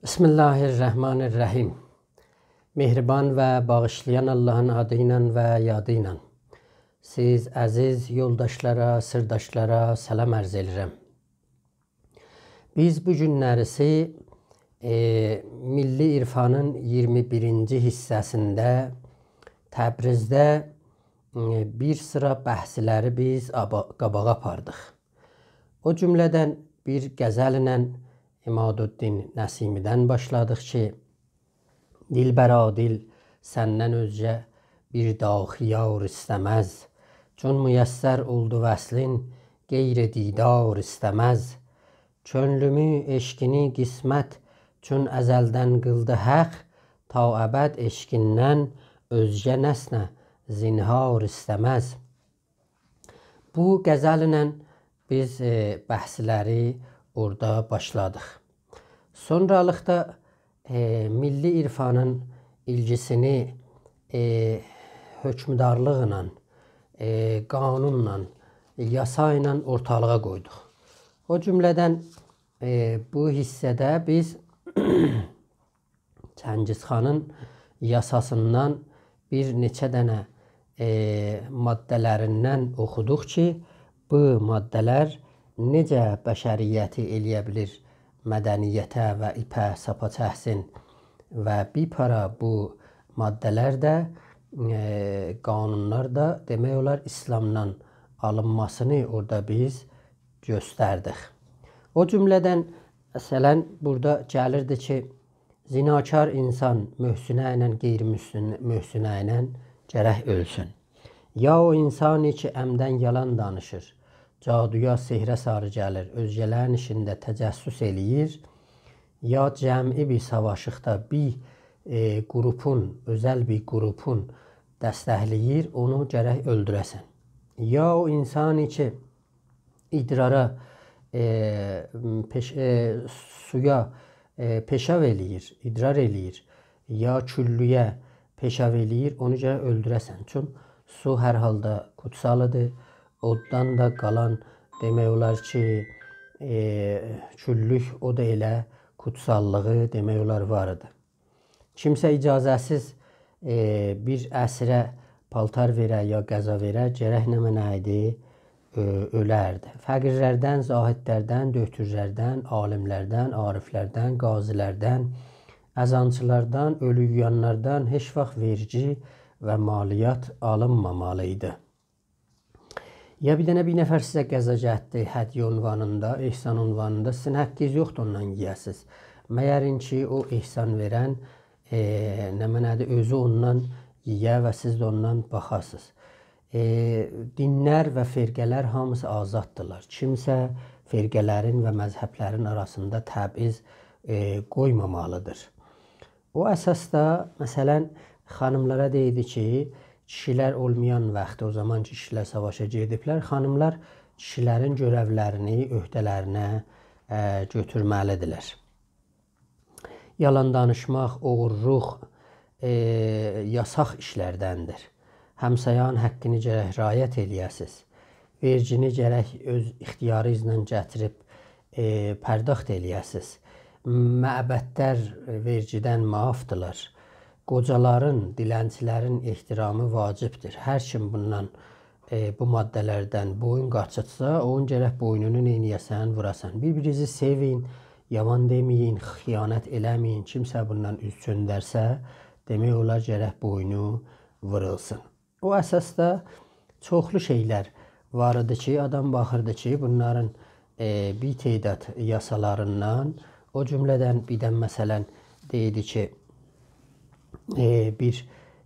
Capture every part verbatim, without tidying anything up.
بسم الله الرحمن الرحیم. مهربان و باغیشلایان آللاهین آدی ایله و یادی ایله. سیز عزیز یولداشلارا، سیرداشلارا سلام عرض ائدیرم. بیز بو گونلریسی، ائ، میللی عرفانین اییرمی بیرینجی حیصه‌سینده تبریزده، ائ، بیر سیرا بحثلری بیز آبا-، قاباغا آپاردیق. او جمله‌دن بیر غزلله عمادالدین نسیمی‌دن باشلادیق کی: «دلبرا دل، سندن اؤزگه بیر داخی یار ایسته‌مز. چون میسر اولدو وصلین، غیر دیدار ایسته‌مز. کؤنلومو عشقینی قسمت چون ازلدن قیلدی حق، تا ابد عشقیندن اؤزگه نسنه زنهار ایسته‌مز.» بو غزلله بیز، ائ، بحثلری اورادا باشلادیق. سونرالیقدا، ائ، میللی عرفانین ایلگیسینی، ائ، حکمدارلیقلا، ائ، قانونلا، یاسا ایله اورتالیغا قویدوق. او جمله‌دن، ائ، بو حیصه‌ده بیز چنگیز خانین یاساسیندان بیر نئچه دنه، ائ، ماده‌لریندن اوخودوق کی، بو ماده‌لر نئجه بشریتی ائلیه بیلیر مدنیته و ایپه ساپا چکسین. و بیر پارا بو ماده‌لر ده، ائ، قانونلار دا، دئمک اولار، ایسلامدان آلینماسینی اورادا بیز گؤستردیک. او جمله‌دن، مثلا، بورادا گلیردی کی، زناکار انسان محصنه ایله، غیر محصن-، محصنه ایله گرک اؤلسون. یا او انسانی کی، عمداً یالان دانیشیر، جادویا، سحره ساری گلیر، اؤزگه‌لرین ایشینده تجسس ائله‌ییر، یا جمعی بیر ساواشیقدا بیر، ائ، گروپون، اؤزل بیر گروپون دستکله‌ییر، اونو گرک اؤلدوره‌سن. یا او انسانی کی، ادرارا، ائ، پئش-، ائ، سویا، ائ، پئشاو ائله‌ییر، ادرار ائله‌ییر، یا کوللویه پئشاو ائله‌ییر، اونو گرک اؤلدوره‌سن. چون سو هر حالدا کوتسالیدیر. اوددان دا قالان، دئمک اولار کی، ائ، کوللوک، او دا ائله کوتساللیغی، دئمک اولار، وار ایدی. کیمسه اجازه‌سیز، ائ، بیر اسیره پالتار وئره یا غذا وئره، گرک نمنه ایدی؟ اؤ-، اؤلردی. فقیرلردن، زاهدلردن، دؤکتورلردن، عالیملردن، عارفلردن، قاضی‌لردن، اذانچیلاردان، اؤلو یویانلاردان هئچ واخت وئرگی و مالیات آلینمامالی ایدی. یا بیر دنه بیر نفر سیزه غذا گتدی، هدیه عنوانیندا، احسان عنوانیندا، سیزین حقینیز یوخدور اوندان یئیه‌سیز. مگر این کی، او احسان وئرن، ائ، نمنه‌دیر، اؤزو اوندان یئیه و سیز ده اوندان باخاسینیز. ائ، دینلر و فرقه‌لر هامیسی آزاددیرلار. کیمسه فرقه‌لرین و مذهبلرین آراسیندا تبعیض، ائ، قویمامالیدیر. او اساسدا، مثلا، خانیملارا دئییردی کی، کیشیلر اولمایان واخت، او زامان کی، کیشیلر ساواشا گئدیبلر، خانیملار کیشیلرین گؤرئولرینی عهده‌لرینه، ائ، گؤتورمه‌لیدیرلر. یالان دانیشماق، اوغورلوق، ائ، یاساق ایشلردندیر. همسایانین حقینی گرک رعایت ائله‌یه‌سیز. وئرگینی گرک اؤز اختیارینیزلا گتیریب، ائ، پرداخت ائله‌یه‌سیز. معبدلر وئرگیدن معافدیرلار. قوجالارین، دیلنچیلرین احترامی واجبدیر. هر کیم بوندان، ائ، بو ماده‌لردن بویون قاچیتسا، اونون گرک بوینونو نئینیه‌سن، ووراسان. بیر-بیرینیزی سئوین، یامان دئمه‌یین، خیانت ائله‌مه‌یین. کیمسه بوندان اوز چؤندرسه، دئمک اولار گرک بوینو وورولسون. او اساسدا چوخلو شئیلر وار ایدی کی، آدام باخیردی کی، بونلارین، ائ، بیر تعداد یاسالاریندان، او جمله‌دن بیر ده، مثلا، دئییردی کی، ائ، بیر،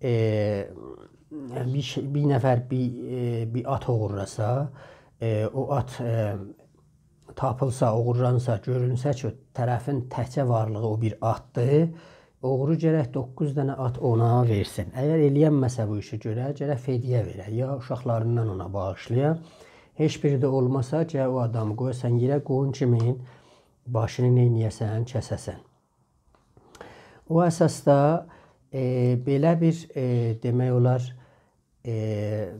ائ، بیر شئی، بیر نفر بیر، ائ، بیر آت اوغورلاسا، ائ، او آت، ائ، تاپیلسا، اوغورلانسا، گؤرونسه کی، او طرفین تکجه وارلیغی او بیر آتدیر، اوغرو گرک دوققوز دنه آت اونا وئرسین. اگر ائلیه‌نمه‌سه بو ایشی گؤره، گرک فدیه وئره، یا اوشاقلاریندان اونا باغیشلایا. هئچ بیری ده اولماسا، گرک او آدامی قویاسان یئره، قویون کیمین باشینی نئینیه‌سن، کسه‌سن. او اساسدا، ائ، بئله بیر، ائ، دئمک اولار، ائ،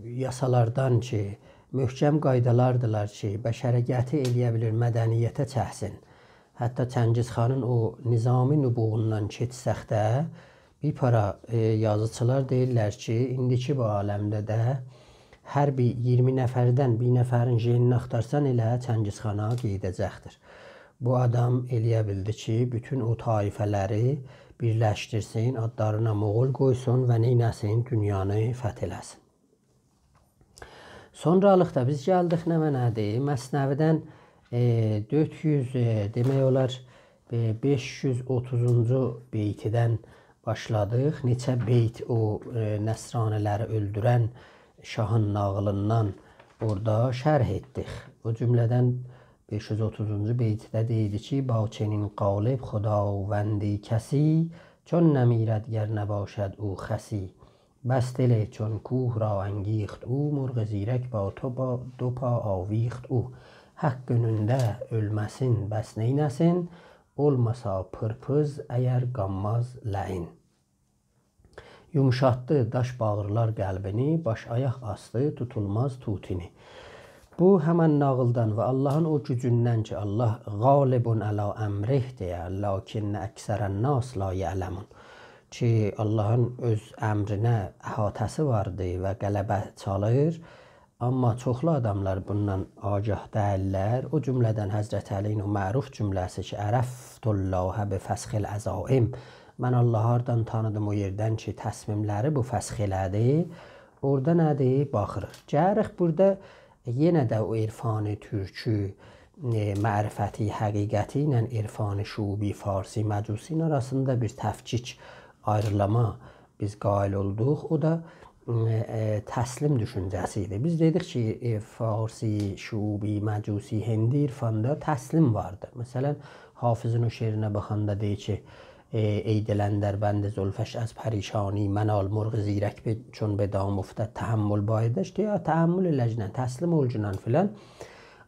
یاسالاردان کی، محکم قایدالاردیلار کی، بشریتی ائلیه بیلیر مدنیته چکسین. حتی چنگیز خانین او نظامی نبوغوندان کئچسک ده، بیر پارا، ائ، یازیچیلار دئییرلر کی، ایندیکی بو عالمده ده هر بیر اییرمی نفردن بیر نفرین ژنینی آختارسان، ائله چنگیز خانا قئییده‌جکدیر. بو آدام ائلیه بیلدی کی، بوتون او طایفه‌لری بیرلشدیرسین، آدلارینا مغول قویسون و نئینه‌سین، دونیانی فتح ائله‌سین. سونرالیقدا بیز گلدیک نمنه‌دیر؟ مثنوی‌دن، ائ، دؤرد یوز، ائ، دئمک اولار، ائ، بئش یوز اوتوزونجو بیتیدن باشلادیق. نئچه بیت او، ائ، نصرانی‌لری اؤلدورن شاهین ناغیلیندان اورادا شرح ائتدیک. او جمله‌دن بئش یوز اوتوزونجو بیتده دئییردی کی: «با چنین غالب خداوندی کسی، چون نمیرد گر نباشد او خسی. بس دل چون کوه را انگیخت او، مرغ زیرک با تو با دو پا آویخت او. حق اؤنونده اؤلمه‌سین، بس نئینه‌سین؟ اولماسا پرپوز اگر قانماز لعین.» یومشاتدی داش باغیرلار قلبینی، باش آیاق آسدی توتولماز طوطینی. بو همن ناغیلدان و آللاهین او گوجوندن کی، «الله غالب علی امره» دئیه، «لکن اکثر الناس لا یعلمون». کی، آللاهین اؤز امرینه احاطه‌سی واردی و غلبه چالیر. آمما چوخلو آداملار بوندان آگاه دئییللر. او جمله‌دن حضرت علی‌نین او معروف جمله‌سی کی: «عرفت الله بفسخ العزائم». من آللاهی هاردان تانیدیم؟ او یئردن کی، تصمیملری بو فسخ ائله‌دی. اورادا نه‌دیر؟ باخیریق. گلیریک بورادا یئنه ده او عرفان تورکی، ائ، معرفتی حقیقتی ایله عرفان شعوبی فارسی مجوسی‌نین آراسیندا بیر تفکیک، آیریلاما بیز قائل اولدوق. او دا، ائ، ائ، تسلیم دوشونجه‌سی ایدی. بیز دئدیک کی، ائ، فارسی، شعوبی، مجوسی، هندی عرفاندا تسلیم واردیر. مثلا، حافظین او شعرینه باخاندا دئییر کی، ائ، «ای دل اندر بند زلفش از پریشانی منال، مرغ زیرک به، چون به دام افتد تحمل بایدش.» دئییر، تحمل ائله‌گینن، تسلیم اولگینن فلان.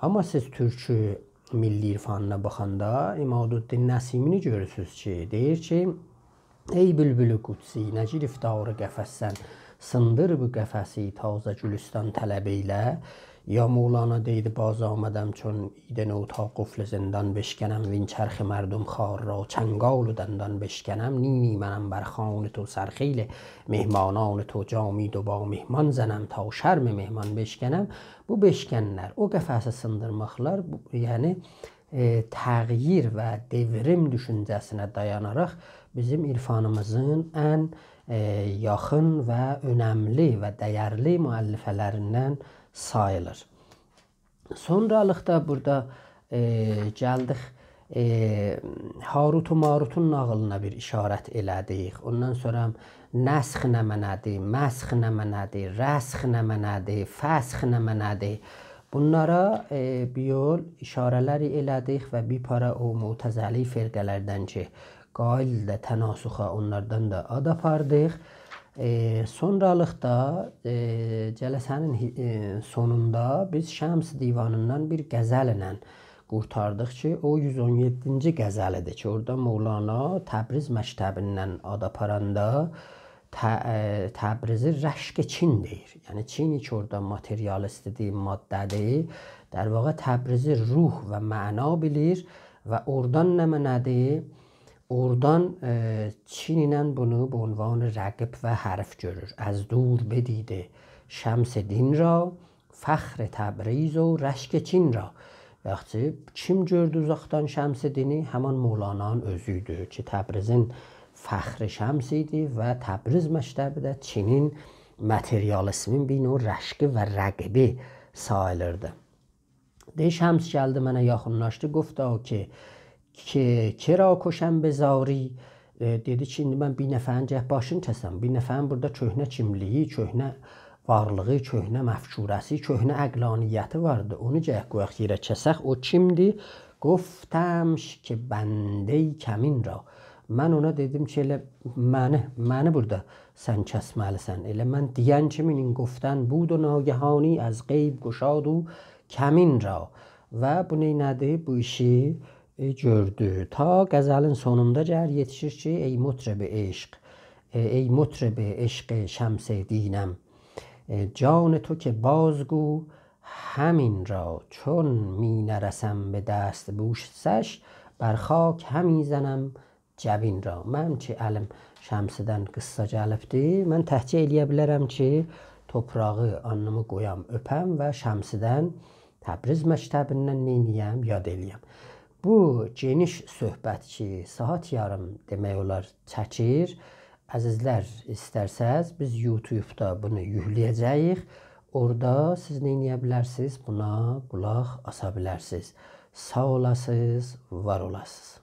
آمما سیز تورکی میللی عرفانینا باخاندا عمادالدین نسیمی‌نی گؤرورسونوز کی، دئییر کی: «ای بلبل قدسی، نه گرفتار قفس‌سن، سیندیر بو قفسی، تازه گلستان طلب ائیله.» یا مولانا دئییردی: «باز آمدم چون عید نو تا قفل زندان بشکنم، وین چرخ مردم‌خوار را چنگال و دندان بشکنم. نی نی منم بر خوان تو سرخیل مهمانان تو، جامی دو با مهمان زنم تا شرم مهمان بشکنم.» بو بشکنلر، او قفسی سیندیرماقلار، بو، یعنی، ائ، تغییر و دئوریم دوشونجه‌سینه دایاناراق بیزیم عرفانیمیزین ان، ائ، یاخین و اؤنملی و دَیَرلی مؤلفه‌لریندن ساییلیر. سونرالیقدا بورادا، ائ، گلدیک، ائ، هاروت و ماروتون ناغیلینا بیر اشارت ائله‌دیک. اوندان سونرا نسخ نمنه‌دیر، مسخ نمنه‌دیر، رسخ نمنه‌دیر، فسخ نمنه‌دیر. بونلارا، ائ، بیر یول اشاره‌لر ائله‌دیک و بیر پارا او معتزلی فرقه‌لردن کی، قائلدیلر تناسخا، اونلاردان دا آد آپاردیق. ائ، سونرالیقدا، ائ، جلسه‌نین هی-، ائ، سونوندا بیز شمس دیوانیندان بیر غزل ایله قورتاردیق کی، او یوز اون یئددینجی غزلی‌دیر کی، اورادا مولانا تبریز مکتبیندن آد آپاراندا ت-، ائ، تبریزی رشک چین دئییر. یعنی، چین کی اورادا ماتریالیست‌دیر، ماده‌دیر. در واقع تبریزی روح و معنا بیلیر و اورادان نمنه‌دیر؟ اورادان، ائ، چین ایله بونو به عنوان رقیب و حریف گؤرور. «از دور بدیده شمس دین را، فخر تبریز و رشک چین را.» یاخشی، کیم گؤردو اوزاقدان شمس دینی؟ همان مولانانین اؤزو ایدی کی، تبریزین فخر شمس ایدی و تبریز مکتبی ده چینین ماتریالیزمین بیر نوع رشکی و رقیبی ساییلیردی. دئییر، شمس گلدی منه یاخینلاشدی، گفتا کی، کی، «که را کشم به زاری؟» ائ، دئدی کی، ایندی من بیر نفرین گرک باشینی کسم. بیر نفرین بورادا کؤهنه کیملیگی، کؤهنه وارلیغی، کؤهنه مفکوره‌سی، کؤهنه عقلانیتی واردی. اونو گرک قویاق یئره کسک. او کیمدی؟ «گفتمش که بندهٔ کمین را.» من اونا دئدیم کی، ائله منی، منی بورادا سن کسمه‌لیسن. ائله من دئین کیمی این گفتن بود و ناگهانی، از غیب گشاد او کمین را. و بو نئینه‌دی؟ بو ایشی، ائ، گؤردو. تا غزلین سونوندا گلیر، یئتیشیر کی، «ای مطرب عشق، ائ، ای مطرب عشق شمس دینم، ائ، جان تو که بازگو همین را، چون می‌نرسم به دستبوسش، بر خاک همی زنم جبین را. منیم کی الیم شمسیدن قیسسا گلیبدی، من تکجه ائلیه بیلرم کی توپراغی، آلنیمی قویام، اؤپم و شمسیدن، تبریز مکتبیندن نئینییم، یاد ائلییم. بو گئنیش صحبت کی ساعات یاریم، دئمک اولار، چکیر، عزیزلر، ایسترسز بیز یوتیوبدا بونو یوکله‌یه‌جه‌ییک. اورادا سیز نئینیه بیلرسینیز؟ بونا قولاق آسا بیلرسینیز. ساغ اولاسینیز، وار اولاسینیز.